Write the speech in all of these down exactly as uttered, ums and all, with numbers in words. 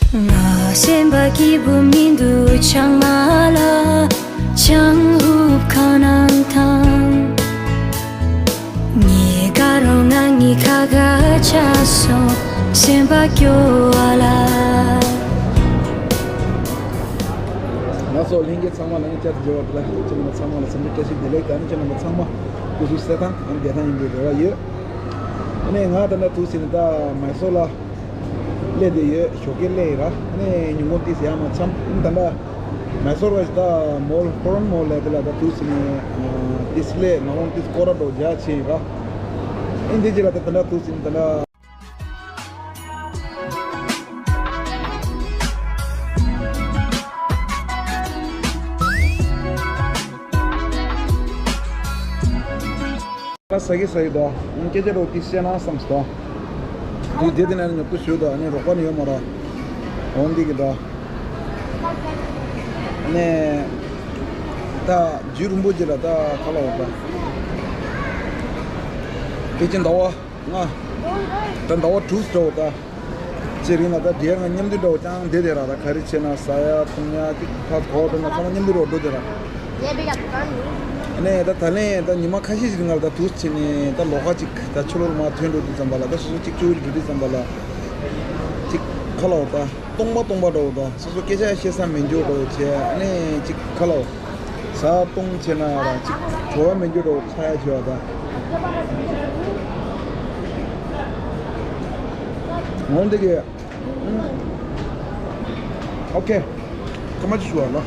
ང་སེམས་པ་སྐྱིད་པོ་མི་འདུག་ཆང་མ་ལ་ཆང་ཧུབ་ཁ་ནང་ཐང་། ངའི་དགའ་རོགས་ང་གཉིས་ཁ་ཁ་ཆགས་སོང་། སེམས་པ་སྐྱོ་བ་ལ། ང་ཚོ་ལྷན་རྒྱས་ཚང་མ་ལ་ངས་བཅར་དུ་འབྱོར་བ་དེ་ལ་ཁྱེད་རྣམ་པ་ཚང་མ་ལ་འཚམས་འདྲི་བཀྲ་ཤིས་བདེ་ལེགས་དང་། ཁྱེད་རྣམ་པ་ཚང་མ་སྐུ་གཟུགས་གསལ་ཐང་ཨ་བདེ་ཐང་ཡིན་པའི་རེ་བ་ཡོད། ཨ་ནི་ང་ད་ལྟ་དུས་ཟིན་ད་མའི་སོར་ལ་སླེབས་བསྡད་ཡོད། ཞོགས་ཀས་སླེབས་ཡིན་ར། ཨ་ནི་ཉིན་གུང་ཏིས་ཡར་མར་འཚམས། ཨ་ནི་ད་ལྟ་མའི་སོར་བ་ཞིག་ད་མོལ་ཧོ་རོན་མོལ་ལ་དེ་ལ་ད་དུས་ཟིན་ནས་ཏིས་སླེབས། ནང་ལོགས་ཏིས་སྐོར་ར་འགྲོ་རྒྱག་ཆེ་ཡིན་ར། ཨ་ནི་འདི་རྗེས་ལ་ད་ད་ལྟ་དུས་ཟིན་ད་ལྟ། ད་ཟ་གི་ཟ་གི་འདུག་སྐད་ཆ་རོགས་ཏིས་བཤད་ན་བསམ་སོང་། དུས་དེ་དེ་ནས་ཉོབ་ཏུ་ཞུ་འདུག་ཨ་ནི་རོགས་པ་ནི་ཡོད་མ་རེད། འོན་ཏེ་གི་འདུག་ཨ་ནི་ད་རྒྱུན་རིང་པོ་རྗེས་ལ་ད་ཁ་ལ་འོ་ད་སྐད་ཆ་འདའ་བ། ང་། ད་ཟླ་བ་དྲུག་འདྲ་བོ་ད། ཅེ་རིང་ལ་ད་འདྲེ་ང་མཉམ་དུ་འདྲ་བོ་ཀྱང་བསྡད་དེ་ར། ད་ག་རེ་བྱས་ན་ཟ་ཡ་འཐུང་ཡ་ཅིག་ཕ་གོ་དེ་ན་ཚང་མ་མཉམ་དུ་རོ་འགྲོ་དེ་ར། ནས་ད་ད་ལན་ད་ཉི་མ་ཁ་ཤས་ཤིག་རིང་ལ་ད་དུས་ཕྱིན་ནས་ད་ལོགས་ཀ་ཅིག་ད་ཕྱི་ལོགས་མར་ཐོན་འགྲོ་དུས་ཙམ་པ་ལ། ད་སོ་སོ་གཅིག་གཅིག་འགྲོ་དུས་ཙམ་པ་ལ། ཅིག་ཁ་ལོ་ད་སྟོང་པ་སྟོང་པ་འདྲ་བོ་ད་སོ་སོ་སྐད་ཆ་བཤད་ས་མེད་འཇོག་འདྲ་བོ་བྱས། ནས་ཅིག་ཁ་ལོ། ཟ་བཏུང་བྱས་ན་ར་ཅིག་བྲོ་བ་མི་འགྱུར་རོ་ཚ་ཡ་བྱེད་པ་དང་། འོན་ཏེ་གི། ཨོ་ཁེ། ཁ་མ་ཅིག་ཞུ་བ་ལ།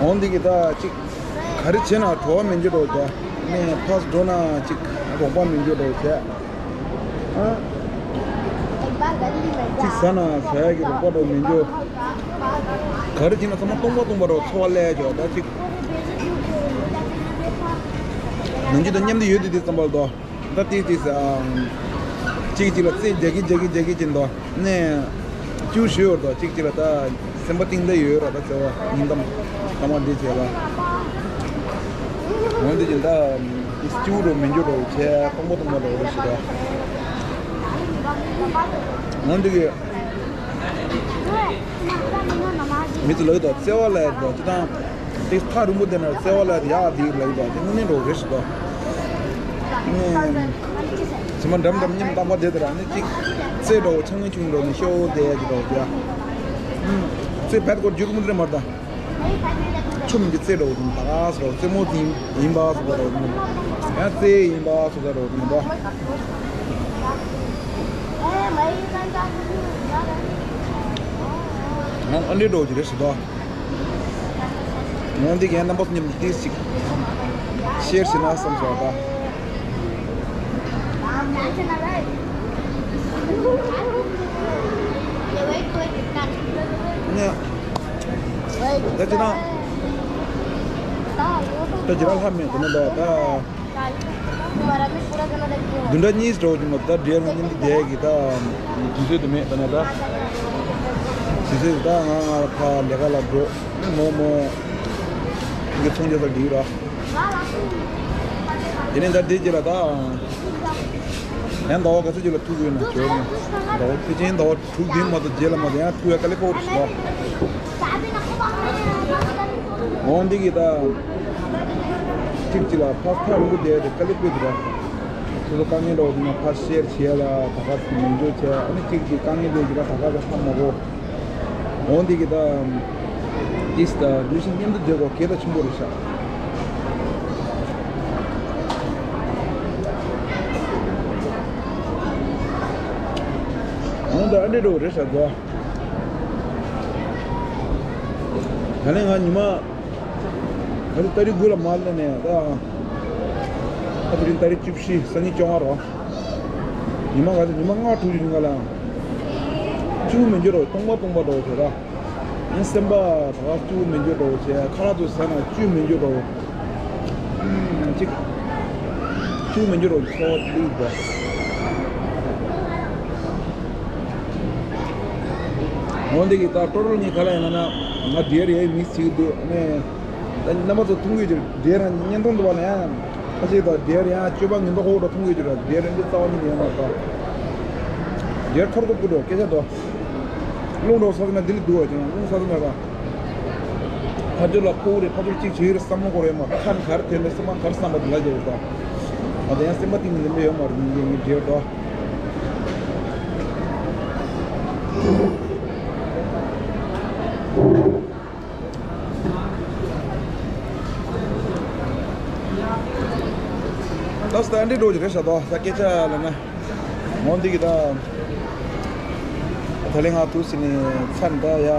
འོན་ཏེ་གི་ད་ཅིག་ག་རེ་བྱས་ན་བྲོ་བ་མི་འགྱུར་རོ་བྱས། ནས་ཕར་འགྲོ་ན་ཅིག་རོགས་པ་མི་འགྱུར་རོ་བྱས། ཨ། ཅིག་ཟ་ན་ཟ་ཡ་གི་རོགས་པ་རོ་མི་འགྱུར། ག་རེ་བྱས་ན་ཚང་མ་སྟོང་པ་སྟོང་པ་རོ་ཚོར་བ་སླེབས་ཀྱོག་ད་ཅིག་ནང་ཆོས་དང་མཉམ་དུ་ཡོད་དེ་དེ་ཙམ་པ་ལ་དོ། ད་ཏིག་ཏིག་ཟེར། ཨ། གཅིག་གཅིག་ལ་རྩེ་རྒྱག་གི་རྒྱག་གི་རྒྱག་གི་ཅིག་འདུག་ནས། ཅུ་ཞུ་ཡོད་དོ། གཅིག་གཅིག་ལ་ད་སེམས་པ་གཏིང་ལ་ཡོད་ར། ད་བརྩེ་བ་སྙིང་གཏམ་ཐ་མ་འདི་བྱས་ལ། འོན་ཏེ་ཅིག་ད་ཅུ་རོ་མི་འཇུ་རོ་བྱས་སྟོང་པ་སྟོང་པ་རོ་རེ་ཞིག་ད། འོན་ཏེ་གི། མི་ཚོ་ལབ་དོ། བརྩེ་བ་ལ་ཡོད་དོ་ཅི་དང་། དེ་ཐག་རིང་པོ་དེ་ན་བརྩེ་བ་ལ་ཡག་དེ་ལ་ཡོད་པ་དེ་དངོས་གནས་འགྲོ་རེ་ཞིག་དོ། ཚང་མ་འགྲམ་འགྲམ་མཉམ་བཏང་བ་དེ་དེ་ར་ནི་གཅིག་རྩེ་འགྲོ་ཆང་ངན་ཆུང་འགྲོ་ནི་ཤོ་དེ་ཡ་གི་འགྲོ་དེ་ཡ། རྩེ་བད་སྐོར་རྒྱུག་མི་རེ་མར་ད། ཆུ་མི་གི་རྩེ་འགྲོ་དེ་ད་ག་སོ་རྩེ་མོ་དེ་ཡིན་པ་སོ་ད་རོ་དེ་ཡང་རྩེ་ཡིན་པ་སོ་ད་རོ་དེ་ད། ཨ་འདྲེ་འགྲོ་གི་རེད་ཞུ་དོ། ངོ་འདི་གའི་རྣམ་པ་མཉམ་དུ་ཏིས་ཅིག་ཤེར་བྱེད་ན་བསམ་སོང་ད། ནས། ད་ཅི་ན། ད་ཅི་ར་ལྷ་མེད་དེ་ནས་ད་ད། བདུན་ཕྲག་གཉིས་འགྲོ་གི་མོ་ད་འབྲེལ་ལ་མཉམ་དུ་བསྡད་ཀྱི་ད། དུས་ཚོད་དུ་མེད་ད་ནས་ད། དུས་ཚོད་ད་ང་ང་ཕ་ལས་ཀ་ལ་འགྲོ། མོ་མོ། ངའི་ཚོང་རྒྱག་ས་འགྲིག་ར། དེ་ནས་ད་འདི་རྗེས་ལ་ད། ཡང་ཟླ་བ་ག་ཚོད་རྗེས་ལ་ཐུག་དགོས་ན་བྱོས་ནས། ཟླ་བ་ཕལ་ཆེར་ཟླ་བ་དྲུག་བདུན་མ་གཏོགས་རྗེས་ལ་མ་གཏོགས་ཡང་ཐུག་ཡ་དཀའ་ལས་ཁག་པོ་རེད་ཤག་འོ་འདི་གི་ད། གཅིག་གཅིག་ལ་ཕར་ཐག་རིང་པོ་བསྡད་དེ་དཀའ་ལས་ཁག་པོ་རེད། སོ་སོ་དཀའ་ངལ་འདྲ་བོ་འདུག་ན་ཕར་ཤེར་བྱེད་ཡ་ལ་ད་ག་ཟེར་མི་འགྱོ་བྱས། ཨ་ནི་གཅིག་གཅིག་དཀའ་ངལ་འདུག་གི་ད་ད་ག་ཟེར་ཧ་མ་གོ། འོ་འདི་གི་ད། ཏིས་ད་རུ་ཤིང་མཉམ་དུ་བསྡད་དགོས་གལ་ད་ཆེན་པོ་རེད་ཤག་འོ་ད་ཨ་འདྲེ་འགྲོ་རེད་ཤག་གོ། ད་ནས་ང་ཉི་མ། ད་ལྟ་ཏ་རིག་དགུ་ལ་མར་སླེབས་ནས་ད། ད་དེ་རིང་ཏ་རིག་བཅུ་བཞི་སང་ཉིན་བཅོ་ལྔ་རོ། ཉི་མ་ག་ཚོད་ཉི་མ་ལྔ་དྲུག་ཡིན་ག་ལ། བཅུ་མི་འགྱུར་རོ་སྟོང་པ་སྟོང་པ་འགྲོ་བྱས་ར། ཡིན་སེམས་པ་ད་ག་བཅུ་མི་འགྱུར་རོ་བྱས་ཁ་ལག་ཏུ་ཟ་ན་བཅུ་མི་འགྱུར་རོ། གཅིག་བཅུ་མི་འགྱུར་རོ་ཚོ་བླུག་པ། འོན་ཏེ་གི་ད་ཊོ་ཊལ་གཉིས་ག་ལ་ཡིན་ན་ང་ཌི་ཡར་ཡའི་མིག་སི་བྱེད་ཀྱི་འདུག་ནས། ད་རྣམ་པ་ཚོ་མཐོང་གི་ཡོད་ཀྱི་རེད། ཌི་ཡར་ཡང་བརྙན་ཐུང་འདུག་བ་ལ་ཡང་ཁ་ཤས་ད་ཌི་ཡར་ཡང་སྤྱོད་པ་ངན་པ་ཁོག་ཁོག་མཐོང་གི་ཡོད་ཀྱི་རེད། ཌི་ཡར་འདི་རྩ་བ་ཉིད་ནས་ཡོད་མ་རེད། ཌི་ཡར་ཐོར་ཐོར་པོ་འགྲོ་སྐད་ཆ་འདུག་རླུང་འགྲོ་ས་ན་འདི་ལ་འདུག་བ་ཀྱང་རླུང་ས་ན་ར། ཕ་ཇོ་ལ་ཁོ་རེ་ཕ་ཇོ་གཅིག་བྱེད་ཡོད་རེད་བསམ་བློ་འཁོར་ཡོད་མ་རེད། ཁ་ཁར་ཐེན་ནས་སེམས་པ་ཁར་བསམ་པ་འདི་ལ་རྒྱབ་ཡོད་ད། ང་ད་ཡང་སེམས་པ་གཏིང་ནས་ལེན་པ་ཡོད་མ་རེད། ངས་ངས་ཌི་ཡར་ད། ད་སྟ་འདི་འགྲོ་གི་རེད་ཤག་ད་ས་སྐད་ཆ་ལ་ན། འོན་ཏེ་གི་ད། ད་ལན་ང་དུས་ཟིན་ནས་ཚར་ད་ཡ།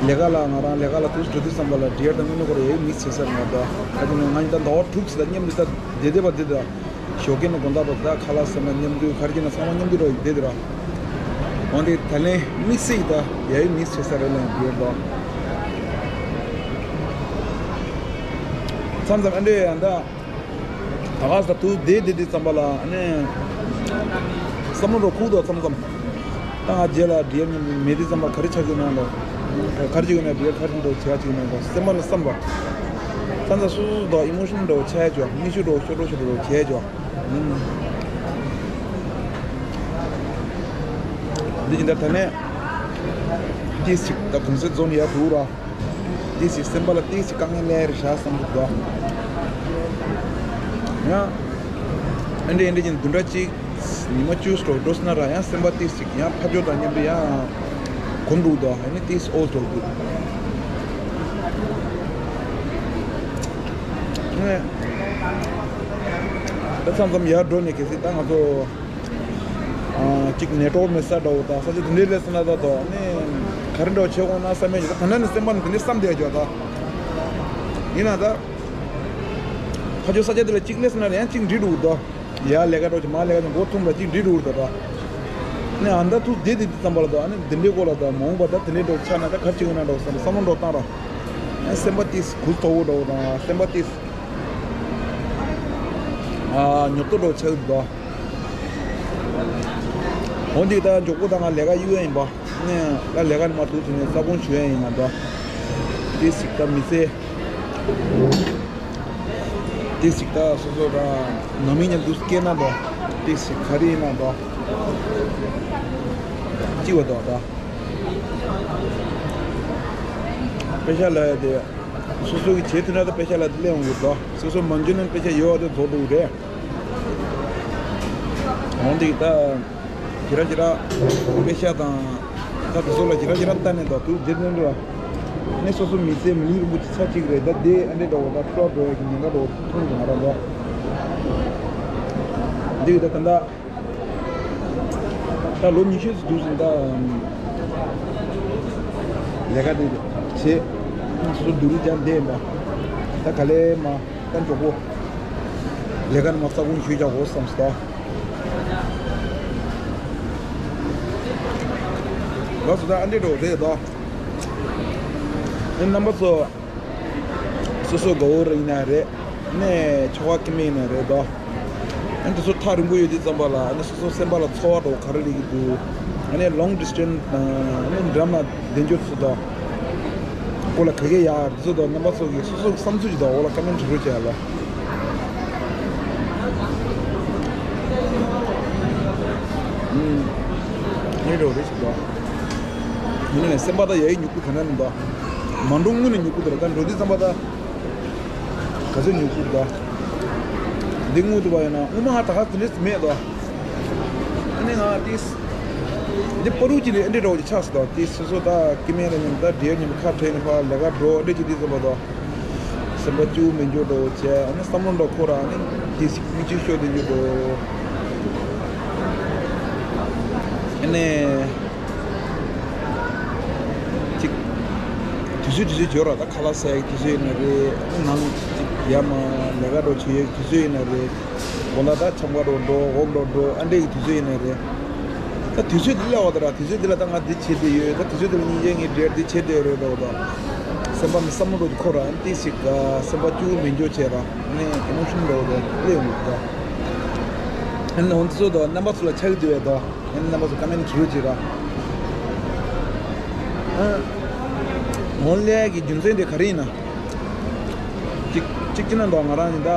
ལས་ཀ་ལ་ང་རང་ལས་ཀ་ལ་དུས་འགྲོ་དུས་ཙམ་པ་ལ་ཌི་ཡར་དང་དངོས་གནས་ཁོ་རེ་མིག་བྱེད་ས་ང་ད། ད་དེ་ནས་ང་ད་ཟླ་བ་དྲུག་ཙམ་ད་མཉམ་དུ་ད་བསྡད་བསྡད་པ་འདི་ད། ཞོགས་ཀས་ནས་དགོང་དག་བར་ད་ཁ་ལག་ཟ་ན་མཉམ་དུ་ག་རེ་བྱས་ན་ཚང་མ་མཉམ་དུ་འགྲོ་ཡི་བསྡད་དེ་ར། འོན་ཏེ་ད་ལན་མིག་བྱེད་ད་ཡ་ཡི་མིག་བྱེད་ས་རེད་ལ་ཌི་ཡར་ད། མཚམས་མཚམས་ཨ་འདྲས་ཡང་ད། ད་ག་ས་དུ་བསྡད་བསྡད་དུས་ཙམ་པ་ལ་ཨ་ནི། བསམ་བློ་འགྲོ་ཁུག་དོ་མཚམས་མཚམས། ད་ང་རྗེས་ལ་ཌི་ཡར་མཉམ་དུ་མེད་དུས་ཙམ་པ་ག་རེ་ཆགས་ཀྱི་ཡོད་ན་ལོ། ག་རེ་ཆགས་ཀྱི་ཡོད་ན་ཌི་ཡར་ག་རེ་འགྲོ་བྱེད་ཀྱི་ཡོད་ན་ལོ་སེམས་པ་ལ་བསམ་པ། མཚམས་མཚམས་སོ་སོ་དང་ཨི་མོ་ཤན་འགྲོ་ཆགས་ཀྱོ་མིག་ཆུ་འགྲོ་ཤོར་འགྲོ་ཤོར་འགྲོ་བྱས་ཀྱོ། འདི་ཡིན་ད་ད་ནས། ཏིས་ཅིག་ད་གུང་སེང་རྫོགས་ནས་ཡར་འགྲོ་ར། ཏིས་ཅིག་སེམས་པ་ལ་ཏིས་ཅིག་དཀའ་ངལ་སླེབས་རེད་ཤག་བསམ་གྱི་འདུག་ཡང་། ཨེ་འདྲ་ཨེ་འདྲ་ཅིག་བདུན་ཕྲག་གཅིག་ཉི་མ་བཅུ་འགྲོ་འགྲོ་སོང་ན་ར་ཡང་སེམས་པ་ཏིས་ཅིག་ཡང་ཕ་ཇོ་དང་མཉམ་དུ་ཡང་གོམ་འགྲོ་འདུག་ཨ་ནི་ཏིས་ཨོ་འགྲོ་འདུག་ད་མཚམས་མཚམས་ཡར་འགྲོ་ནས་གལ་སྲིད་ད་ང་ཚོ། ཨ། གཅིག་ནེ་ཊོར་མེད་ས་འདྲ་བོ་དང་ས་ཆ་དེ་འདྲའི་སླེབས་སོང་ན་ད་དོ་ནི་ག་རེ་འདྲ་བོ་བྱེད་དགོས་ན་བསམ་མེད་ཀྱི་ད་ད་ན་ནི་སེམས་པ་ནི་དེ་འདྲའི་བསམ་བསྡད་ཀྱོག་ད། ཡིན་ན་ད། ཁ་ཆོ་ས་ཆ་དེ་ལ་གཅིག་སླེབས་སོང་ན་ཡང་གཅིག་འགྲིག་འགྲོ་གི་ད། ཡར་ལས་ཀ་འགྲོ་ཅིག་མར་ལས་ཀ་ཅིག་མགོ་ཐུམ་ལ་གཅིག་འགྲིག་འགྲོ་གི་ད་ད། ནི་ཨ་ད་ཐུག་བསྡད་དེ་དུས་ཙམ་པ་ལ་ད་ཨ་ནི་འདི་འདྲའི་སྐོར་ལ་ད་མ་འོངས་པ་ད་དེ་འདྲའི་འགྲོ་ཆགས་ན་ད་ག་རེ་བྱེད་དགོས་ན་འགྲོ་བསམ་བསམ་བློ་འགྲོ་བཏང་ར། ཨ་སེམས་པ་ཏིས་གུ་དོག་པོ་འདྲ་བོ་དང་སེམས་པ་ཏིས། ཨ། ཉོབ་ཏོ་འགྲོ་ཆགས་འདུག་འོན་ཏེ་ད་མགྱོགས་པོ་ད་ང་ལས་ཀ་གཡུག་ཡ་ཡིན་པ། ནས་ད་ལས་ཀ་ནས་མར་ཐུག་ཚུན་ནས་ས་ཁོངས་ཞུ་ཡ་ཡིན་ང་ད། ཏིས་ཅིག་ད་མི་ཚེ། ཏིས་ཅིག་ད་སོ་སོ་ད་ནང་མི་མཉམ་དུ་སྐྱེལ་ན་ད། ཏིས་ཅིག་ག་རེ་ཡིན་ན་ད། ཅི་བ་ད་ད། དཔེ་ཆ་ལ་ཡ་དེ། སོ་སོ་གི་བྱེད་ཐུབ་ན་ད་དཔེ་ཆ་ལ་སླེབས་འོང་གི་འདུག་སོ་སོ་མ་འཇོན་ན་དཔེ་ཆ་ཡོད་པ་དེ་རྫོགས་འགྲོ་གི་རེད། འོན་ཏེ་ད་ཞེ་དྲག་ཞེ་དྲག་དཔེ་ཆ་དང་ད་དེ་ཚོ་ལ་ཞེ་དྲག་ཞེ་དྲག་ལྟ་ནས་འདུག་དུས་འདིར་ནས་འགྲོ་ནས་སོ་སོ་མི་ཚེ་མི་ལུས་རིན་པོ་ཆེ་ཆ་གཅིག་རེད། ད་དེ་ཨ་འདྲས་འདྲ་བོ་ད་འཕྲོ་བར་འགྲོ་ཡ་གི་ཉེན་ཁ་འདྲ་བོ་མཐོང་གི་ང་རང་འདུག་འདི་ད་ད་ད། ད་ལོ་ཉི་ཤུ་ཙམ་འདུག་ཟིན་ད། ལས་ཀ་དེ་བྱེད། སོ་སོ་སྡུག་རུས་རྒྱག་བསྡད་ཡིན་པ། ད་ག་ལེ་མ་ད་མགྱོགས་པོ། ལས་ཀ་ནི་མ་ས་ཁོངས་ཞུས་རྒྱག་དགོས་བསམ་སོང་ད། ལགས་སོ་ད་ཨ་འདྲས་འགྲོ་རེད་ད། ཨེ་རྣམ་པ་ཚོ། སོ་སོ་དགའ་བོ་ར་ཡིན་ན་རེད། ནས་ཆོ་ག་སྐྱེ་དམན་ཡིན་ན་རེད་དོ། ཨ་ནི་དེ་ཚོ་ཐག་རིང་པོ་ཡོད་དུས་ཙམ་པ་ལ་ཨ་ནི་སོ་སོ་སེམས་པ་ལ་ཚོར་བ་འདྲ་བོ་ག་རེ་སླེབས་ཀྱི་འདུག་ཨ་ནི་ལོང་ཌི་སི་ཊན་སི་དང་ཨ་ནི་འགྲམ་ལ་བསྡད་རྒྱུ་ཚོ་དང་། སྐོར་ལ་ག་གེ་ཡག་དེ་ཚོ་དང་རྣམ་པ་ཚོ་གི་སོ་སོ་གི་བསམ་ཚུལ་ཅིག་དང་འོག་ལ་ཀ་མེན་ཊི་བྲིས་རོགས་བྱས་ལ། ཨུམ། ཨ་ནི་འདྲ་བོ་རེད་ཞིག་དང་། ཡིན་ནའི་སེམས་པ་དང་ཡ་ཡི་མྱུ་གུ་ག་འདྲ་ནི་དང་། མ་འགྲོ་སྔོན་ནས་མྱུ་གུ་དེ་ར་ད་འགྲོ་དུས་ཙམ་པ་ད། ག་ཚོད་མྱུ་གུ་ད། འདི་དངུལ་དུ་བ་ཡིན་ན་དངུལ་མ་ཧ་ད་ག་དེ་འདྲས་མེད་དོ། ཨ་ནི་ང་ཏིས། འདི་པ་རུ་ཅི་ལི་ཨ་འདྲས་འདྲ་བོ་ཅིག་ཆགས་སོང་དོ། ཏིས་སོ་སོ་ད་ཀི་མེ་ར་ཉིན་ད་འབྲེལ་ཉིན་ཁ་བྲལ་ནས་ཕ་ལས་ཀ་འགྲོ་ཨ་འདྲས་ཅིག་དུས་ཙམ་པ་དོ། སེམས་པ་སྐྱིད་པོ་མེད་འགྱོ་འགྲོ་བྱས་ཨ་ནི་བསམ་བློ་འདྲ་འཁོར་ཨ་ནི་ཏིས་མིག་ཆུ་ཤོར་དེ་འགྱོ་འགྲོ། ཨ་ནི། ཅིག་དུས་ཚོད་དུས་ཚོད་འབྱོར་ར་ད་ཁ་ལག་ཟ་ཡག་དུས་ཚོད་ཡིན་ན་རེད། ནང་ཅིག་ཡར་མར་ལས་ཀ་འགྲོ་བྱེད་ཡག་དུས་ཚོད་ཡིན་ན་རེད། དགོང་དག་ད་འཆམ་ག་འགྲོ་འགྲོ་འོབ་འགྲོ་འགྲོ་ཨ་འདྲས་ཀྱི་དུས་ཚོད་ཡིན་ན་རེད། ད་དུས་ཚོད་འདི་སླེབས་པ་ད་ར་དུས་ཚོད་འདི་ལ་ད་ང་འདི་བྱེད་བསྡད་ཡོད། ད་དུས་ཚོད་འདི་ལ་སྙིང་རྗེ་ངའི་འབྲེལ་འདི་བྱེད་བསྡད་ཡོད་རེད་འགྲོ་ད། སེམས་པ་མི་བསམ་བློ་འགྲོ་ཁོ་ར་ཨ་ནི་ཏིས་ཞིག་སེམས་པ་སྐྱིད་པོ་མེད་འགྱོ་བྱས་ར་ཨ་ནི་ཨི་མོ་ཤན་འགྲོ་ད་སླེབས་ཡོང་གི་ད། ཨ་ནི་འོན་ཏེ་སོ་ད་རྣམ་པ་ཚོ་ལ་ཆགས་ཀྱི་འདུག་བས་ད། ཨ་ནི་རྣམ་པ་ཚོ་ཀ་མེན་ཊི་བྲིས་རོགས་བྱེད་ར། འོང་ལས་ཀྱི་རྒྱུ་མཚན་དེ་ག་རེ་ཡིན་ན། གཅིག་གཅིག་བྱས་ན་འདུག་ང་རང་ཡིན་ད།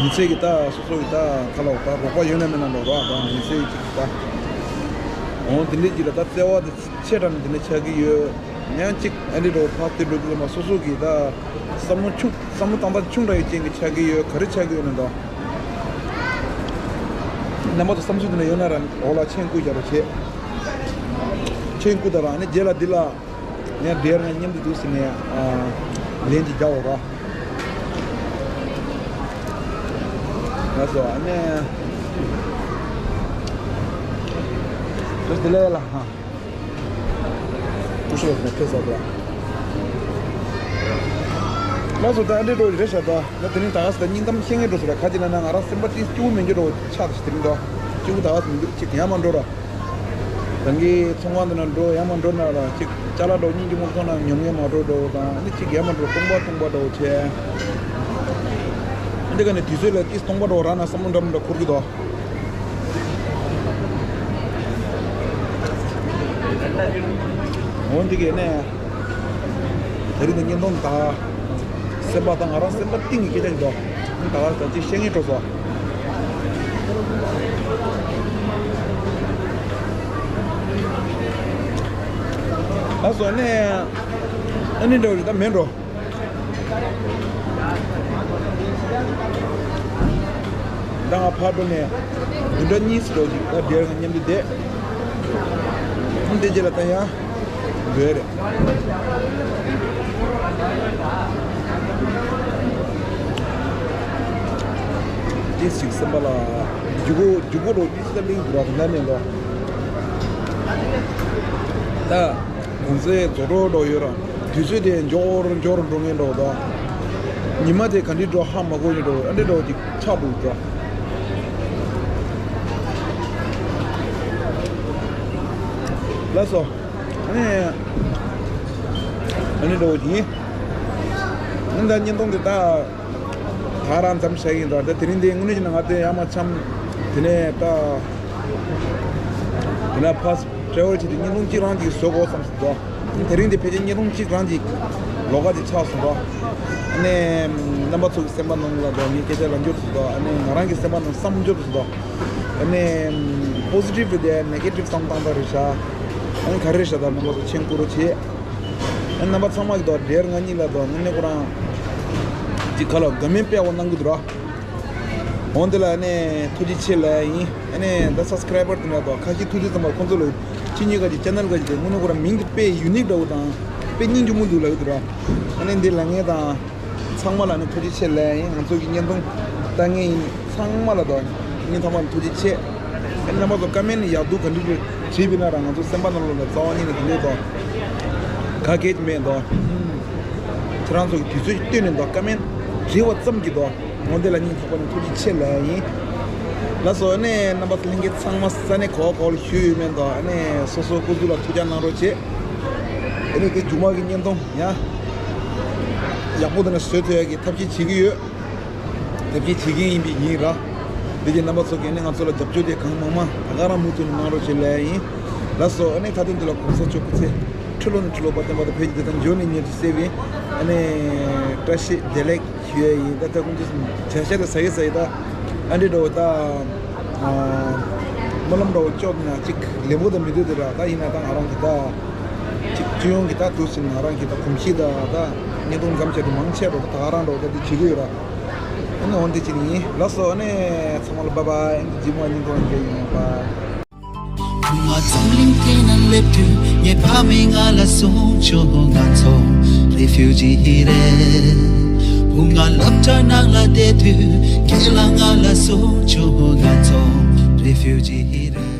མི་ཚེ་གི་ད་སོ་སོ་གི་ད་ཁ་ལོག་ད་རོགས་པ་ཡོད་ན་མེད་ན་འདུག་ར་ད་མི་ཚེ་གི་ད། འོང་དེ་འདྲའི་གི་ལ་ད་བརྩེ་བ་དེ་ཆེ་དྲགས་ནས་དེ་འདྲ་ཆགས་ཀྱི་ཡོད། ཡང་གཅིག་ཨ་འདྲའི་འགྲོ་ཕར་དེ་འགྲོ་གི་ལ་མ་སོ་སོ་གི་ད་བསམ་བློ་ཆུང་བསམ་བློ་བཏང་སྟངས་ཆུང་དྲགས་ཡོད་ཅན་གི་ཆགས་ཀྱི་ཡོད། ག་རེ་ཆགས་ཀྱི་ཡོད་ན་འདུག་རྣམ་པ་ཚོ་བསམ་ཚུལ་དེ་འདྲ་ཡོད་ན་ར་འོག་ལ་མཆན་བསྐུར་བྱ་རོགས་བྱེད། མཆན་བསྐུར་དང་ར་ཨ་ནི་རྗེས་ལ་འདི་ལ་ངས་འབྲེལ་ང་མཉམ་དུ་འདུག་ཟེར་ནས་ཨ་ལན་ཅིག་རྒྱག་འོ་ར། ལགས་སོ་ཨ་ནི། བཀྲ་ཤིས་བདེ་ལེགས་ལ། ཀུ་ཤ་ལ་ཕེབས་ས་དང་། ལགས་སོ་ད་ཨ་འདྲའི་འགྲོ་རེད་ཤག་ད་ང་དེ་རིང་ད་ག་ས་ད་སྙིང་གཏམ་བཤད་མཁན་འགྲོ་ས་ར་ག་ཅི་ན་ན་ང་རང་སེམས་པ་ཏིས་སྐྱིད་པོ་མེད་རྒྱུ་འགྲོ་ཆགས་ད་ཤི་དེ་རིང་ད་སྐྱིད་པོ་ད་ག་ས་མི་འདུག་ཅིག་ཡང་མ་འགྲོ་ར། ད་གིན་ཚོང་ཁང་དེ་ན་འགྲོ་ཡང་མ་འགྲོ་ན་ར་ཅིག་ཅ་ལག་འགྲོ་སྙིང་རྗེ་མོ་ཁོ་ན་ཉོ་མཁན་མ་འགྲོ་འགྲོ་དང་ཨ་ནི་ཅིག་ཡང་མ་འགྲོ་སྟོང་པ་སྟོང་པ་འགྲོ་བྱས། ཨ་འདི་ག་ནས་དུས་ཚོད་ལ་ཏིས་སྟོང་པ་འགྲོ་ར་ན་བསམ་བློ་འདྲ་མི་འདྲ་འཁོར་གི་འདུག་འོ་འདི་གས་ནས། དེ་རིང་འདི་བརྙན་ཐུང་དང་། སེམས་པ་དང་ང་རང་སེམས་པ་གཏིང་གི་སྐད་ཆ་ཡིན་དོ། ད་ང་ད་ཅི་བཤད་ངེས་འགྲོ་སོ། ལགས་སོ་ནས། ཨ་ནི་འདྲ་བ་རེད་ད་མེད་འགྲོ། ད་ང་ཕར་འགྲོ་ནས་བདུན་ཕྲག་གཉིས་སུ་འགྲོ་ཅིག་ད་སྒེར་ང་མཉམ་དུ་བསྡད། འདི་རྗེས་ལ་ད་ཡང་འགྲོ་ཡ་རེད། ཏིས་ཅིག་སེམས་པ་ལ་རྒྱུག་གོ་རྒྱུག་གོ་འགྲོ་ཏིས་ད་གླིང་དུ་ར་ད་ནས་ལོ། ད། གུང་སེང་རྫོགས་འགྲོ་འགྲོ་ཡོད་ར། དུས་ཚོད་དེ་འབྱོར་འབྱོར་འགྲོ་ངེས་འགྲོ་ད། ཉི་མ་དེ་ག་འདྲི་འགྲོ་ཧ་མ་གོ་ཡོད་འགྲོ་ཨ་འདྲི་འགྲོ་ཅིག་ཆགས་འདུག་ད། ལགས་སོ། ཨ་ནི། ཨ་ནི་འགྲོ་ཅིག་ཨ་ནི་ད་བརྙན་ཐུང་དེ་ད། ད་རང་མཚམས་བཞག་ཡིན་ད་ད་དེ་རིང་འདི་དངོས་གནས་བྱས་ན་ང་དེ་ཡང་མ་འཆམ། དེ་ནས་ད། དེ་ན་ཕ་སི་ཊི་ཊེ་རེ་ཝལ་བྱས་ཏེ་བརྙན་ཐུང་གཅིག་རང་གཅིག་བཟོ་དགོས་བསམ་སོང་ད། དེ་རིང་འདི་ཕལ་ཆེར་བརྙན་ཐུང་གཅིག་རང་གཅིག་ལོགས་ཀ་ཅིག་ཆགས་སོང་ད། ཨ་ནི། རྣམ་པ་ཚོ་གི་སེམས་པ་ནང་ལ་ད་ངའི་སྐད་ཆ་ལབ་འགྱུར་སོང་ད་ཨ་ནི་ང་རང་གི་སེམས་པ་ནང་བསམ་འགྱུར་སོང་ད། ཨ་ནི། པོ་སི་ཊིབ་དེ་ནེ་གེ་ཊིབ་བསམ་སྟངས་ད་རེད་ཤག་ཨ་ནི་ག་རེ་རེད་ཤག་ད་རྣམ་པ་ཚོ་མཆན་བསྐུར་རོགས་བྱེད། ཨ་རྣམ་པ་ཚང་མ་གི་ཐོག་འབྲེལ་ང་གཉིས་ལ་ཐོག་དངོས་གནས་ཁོ་རང་གཅིག་ཁ་ལ་དགའ་མིན་དཔེ་བ་གནང་གི་འདུག་ར། འོན་ཏེ་ལ་ཨ་ནི་ཐུགས་རྗེ་ཆེ་ལབ་ཡིན། ཨ་ནི་ད་སབ་སི་ཀ་རའི་བར་དེ་འདྲ་ཐོག་ཁ་ཤས་ཐུགས་རྗེ་ཚང་མ་ཁོང་ཚོ་ལ་ཕྱི་ཉིན་ཁ་ཅིག་ཅེ་ནལ་ཁ་ཅིག་དེ་དངོས་གནས་ཁོ་རང་མིང་དེ་དཔེ་ཡུ་ནིག་འདྲ་བོ་དང་དཔེ་སྙིང་རྗེ་མོ་འདུག་ལབ་ཀྱི་འདུག་ར། ཨ་ནི་འདི་ལ་ངས་དང་། ཚང་མ་ལ་ནི་ཐུགས་རྗེ་ཆེ་ལབ་ཡིན། ང་ཚོ་གི་བརྙན་ཐུང་ལྟ་མཁན་ཡིན་ཚང་མ་ལ་དང་། ཉིན་ཚང་མ་ལ་ཐུགས་རྗེ་ཆེ། ཨ་ནི་རྣམ་པ་ཚོ་ཀ་མེན་ཡག་སྡུག་ག་འདྲ་འདྲ་བྲིས་པ་ཡིན་ན་རང་ང་ཚོ་སེམས་པ་ནང་ལོགས་ལ་རྩ་བ་ཉིད་ནས་དེ་འདྲས་དང་། ག་གེ་མེད་དང་། ཁྱེད་རང་ཚོ་གི་དུས་ཚོད་ཀྱི་སྟོན་ནས་དང་ཀ་མེན་བྲིས་པ་ཙམ་གྱིས་དང་། འོན་ཏེ་ལ་སྙིང་ཐག་པ་ནས་ཐུགས་རྗེ་ཆེ་ལབ་ཡིན། ལགས་སོ་ཨ་ནི་རྣམ་པ་ཚོ་ལྷན་རྒྱས་ཚང་མ་ས་གནས་ག་བ་ག་བ་ལ་བཞུགས་ཡོད་མེད་དང་ཨ་ནི་སོ་སོ་སྐུ་གཟུགས་ལ་ཐུགས་ཅག་གནང་རོགས་བྱེད། ཨ་ནི་དེ་མཇུག་མ་གི་བརྙན་ཐུང་ཡང་ཡག་པོ་དེ་འདྲ་བཟོ་ཐུབ་ཡག་གི་ཐབས་ཤེས་བྱེད་ཀྱི་ཡོད། ཐབས་ཤེས་བྱེད་ཀྱི་ཡིན་པའི་ཡིན་ར། དེ་རྗེས་རྣམ་པ་ཚོ་གིས་ནི་ང་ཚོ་ལ་རྒྱབ་སྐྱོར་དེ་གང་མང་མང་ད་ག་རང་མུ་མཐུད་ནས་གནང་རོགས་བྱེད་ལབ་ཡིན། ལགས་སོ་ཨ་ནི་མཐའ་དོན་དེ་ལ་གོང་ས་མཆོག་སྐུ་ཚེ་ཁྲི་ལོ་ནས་ཁྲི་ལོ་བར་བརྟན་པ་དང་འཕེལ་རྒྱས་དང་འབྱོར་ནས་ཉེར་གཅིག་གསལ་བའི་ཨ་ནི་བཀྲ་ཤིས་བདེ་ལེགས་ཞུ་ཡ་ཡིན། ད་ལྟ་ཁོང་ཚོ་བྱ་ཤ་དང་ཟ་གི་ཟ་ཡི་ད་ཨ་འདྲེ་འགྲོ་ད། སྨོན་ལམ་འདྲ་བོ་བཅོ་ན་ཅིག་ལེན་པོ་དང་མི་འདོད་དེ་ར། ད་ཡིན་ན་ད་ང་རང་གི་ད་ཅིག་སྤྱི་ཡོངས་ཀྱི་ད་དུས་ཟིན་ང་རང་གི་ད་གོམས་གཤིས་ད་ད་བརྙན་ཐུང་མཚམས་ཆད་དུ་མང་ཆེ་རོ་ད་ད་ག་རང་འདྲ་བོ་ད་དེ་བྱེད་ཀྱི་ཡོད་ར། ཨ་ནི་འོན་ཏེ་ཅི་ནི་ལགས་སོ། ཨ་ནི་ཚང་མ་ལ་བཱའི་བཱའི། ཨ་ནི་རྗེས་མ་བརྙན་ཐུང་རང་རྒྱལ་ཡིན་པ། བུ་ང་འཛམ་གླིང་སྟེང་ན་སླེབས་དུས་ངའི་ཕ་མས་ང་ལ་གསུངས་བྱུང་ང་ཚོ་རེ་ཕིའུ་ཇི་རེད། བུ་ང་སློབ་གྲྭ་ནང་ལ་བསྡད་དུས་ཁྱེད་ལ་ང་ལ་གསུངས་བྱུང་ང་ཚོ་རེ་ཕིའུ་ཇི་རེད།